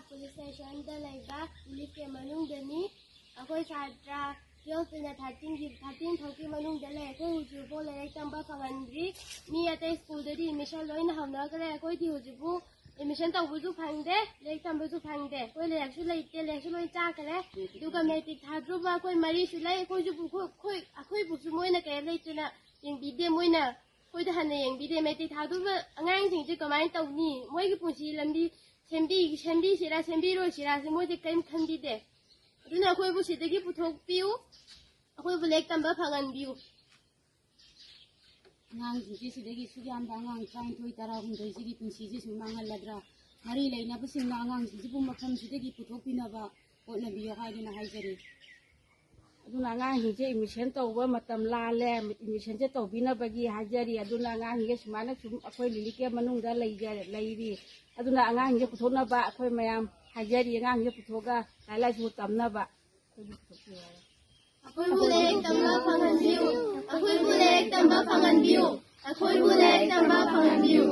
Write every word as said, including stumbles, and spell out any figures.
Police ꯁ꯭ꯇꯦꯁꯟꯗ ꯂꯩꯕ relief ꯀꯦꯝ ꯃꯅꯨꯡꯗꯅꯤ꯫ ꯑꯩꯈꯣꯏ ꯁꯥꯇ꯭ꯔ ꯇꯨꯌꯦꯜꯐꯇꯩꯅ ꯊꯥꯔꯇꯤꯟꯒꯤ, ꯊꯥꯔꯇꯤꯟ ꯐꯥꯎꯒꯤ ꯃꯅꯨꯡꯗ ꯂꯩ꯫ ꯑꯩꯈꯣꯏ ꯍꯧꯖꯤꯛꯐꯥꯎ ꯂꯥꯏꯔꯤꯛ ꯇꯝꯕ ꯐꯪꯍꯟꯗ꯭ꯔꯤ꯫ ꯃꯤ ꯑꯇꯩ ꯁ꯭ꯀꯨꯜꯗꯗꯤ ꯑꯦꯗꯃꯤꯁꯟ ꯂꯣꯏꯅ ꯍꯧꯅꯈ꯭ꯔꯦ꯫ ꯑꯩꯈꯣꯏꯗꯤ ꯍꯧꯖꯤꯛꯐꯥꯎ ꯑꯦꯗꯃꯤꯁꯟ ꯇꯧꯕꯁꯨ ꯐꯪꯗꯦ, ꯂꯥꯏꯔꯤꯛ ꯇꯝꯕꯁꯨ ꯐꯪꯗꯦ꯫ ꯑꯩꯈꯣꯏ ꯂꯥꯏꯔꯤꯛꯁꯨ ꯂꯩꯇꯦ, ꯂꯥꯏꯔꯤꯛꯁꯨ ꯂꯣꯏ ꯆꯥꯈ꯭ꯔꯦ꯫ ꯑꯗꯨꯒ ꯃꯦꯇ꯭ꯔꯤꯛ ꯊꯥꯗ꯭ꯔꯨꯕ ꯑꯩꯈꯣꯏ ꯃꯔꯤꯁꯨ ꯂꯩ꯫ ꯑꯩꯈꯣꯏꯁꯨ, ꯑꯩꯈꯣꯏ, ꯑꯩꯈꯣꯏꯕꯨꯁꯨ ꯃꯣꯏꯅ ꯀꯔꯤꯝ ꯂꯩꯇꯅ ꯌꯦꯡꯕꯤꯗꯦ꯫ ꯃꯣꯏꯅ ꯑꯩꯈꯣꯏꯗ ꯍꯟꯅ ꯌꯦꯡꯕꯤꯗꯦ꯫ ꯃꯦꯇ꯭ꯔꯤꯛ ꯊꯥꯗ꯭ꯔꯨꯕ ꯑꯉꯥꯡꯁꯤꯡꯁꯦ ꯀꯃꯥꯏꯅ ꯇꯧꯅꯤ? ꯃꯣꯏꯒꯤ ꯄꯨꯟꯁꯤ ꯂꯝꯕꯤ ꯁꯦꯝꯕꯤ-, ꯁꯦꯝꯕꯤꯁꯤꯔꯥ ꯁꯦꯝꯕꯤꯔꯣꯏꯁꯤꯔꯥꯁꯦ ꯃꯣꯏꯁꯦ ꯀꯔꯤꯝ ꯈꯟꯕꯤꯗꯦ꯫ ꯑꯗꯨꯅ ꯑꯩꯈꯣꯏꯕꯨ ꯁꯤꯗꯒꯤ ꯄꯨꯊꯣꯛꯄꯤꯌꯨ, ꯑꯩꯈꯣꯏꯕꯨ ꯂꯥꯏꯔꯤꯛ ꯇꯝꯕ ꯐꯪꯍꯟꯕꯤꯌꯨ꯫ ꯑꯉꯥꯡꯁꯤꯡꯁꯦ ꯁꯤꯗꯒꯤ ꯁꯨꯛ ꯌꯥꯝꯕ ꯑꯉꯥꯡ ꯇꯔꯥꯅꯤꯊꯣꯏ, ꯇꯔꯥꯍꯨꯝꯗꯣꯏꯁꯤꯒꯤ ꯄꯨꯟꯁꯤꯁꯦ ꯁꯨꯝ ꯃꯥꯡꯍꯜꯂꯗ꯭ꯔꯥ? ꯃꯔꯤ ꯂꯩꯅꯕꯁꯤꯡꯅ ꯑꯉꯥꯡꯁꯤꯡꯁꯤꯕꯨ ꯃꯐꯝꯁꯤꯗꯒꯤ ꯄꯨꯊꯣꯛꯄꯤꯅꯕ ꯍꯣꯠꯅꯕꯤꯌꯨ ꯍꯥꯏꯗꯨꯅ ꯍꯥꯏꯖꯔꯤ꯫ ꯑꯗꯨꯅ ꯑꯉꯥꯡꯁꯤꯡꯁꯦ ꯑꯦꯗꯃꯤꯁꯟ ꯇꯧꯕ ꯃꯇꯝ ꯂꯥꯜꯂꯦ, ꯑꯦꯗꯃꯤꯁꯟꯁꯦ ꯇꯧꯕꯤꯅꯕꯒꯤ ꯍꯥꯏꯖꯔꯤ꯫ ꯑꯗꯨꯅ ꯑꯉꯥꯡꯁꯤꯡꯁꯦ ꯁꯨꯃꯥꯏꯅ ꯁꯨꯝ ꯑꯩꯈꯣꯏ ꯔꯤꯂꯤꯐ ꯀꯦꯝ ꯃꯅꯨꯡꯗ ꯂꯩꯖ-, ꯂꯩꯔꯤ꯫ ꯑꯗꯨꯅ ꯑꯉꯥꯡꯁꯤꯡꯁꯦ ꯄꯨꯊꯣꯛꯅꯕ ꯑꯩꯈꯣꯏ ꯃꯌꯥꯝ ꯍꯥꯏꯖꯔꯤ꯫ ꯑꯉꯥꯡꯁꯤꯡꯁꯦ ꯄꯨꯊꯣꯛꯑꯒ ꯂꯥꯏꯔꯤꯛ ꯂꯥꯏꯁꯨ ꯇꯝꯅꯕ꯫ ꯑꯩꯈꯣꯏꯕꯨ ꯂꯥꯏꯔꯤꯛ ꯇꯝꯕ ꯐꯪꯍꯟꯕꯤꯌꯨ꯫ ꯑꯩꯈꯣꯏꯕꯨ ꯂꯥꯏꯔꯤꯛ ꯇꯝꯕ ꯐꯪꯍꯟꯕꯤꯌꯨ꯫ ꯑꯩꯈꯣꯏꯕꯨ ꯂꯥꯏꯔꯤꯛ ꯇꯝꯕ ꯐꯪꯍꯟꯕꯤꯌꯨ꯫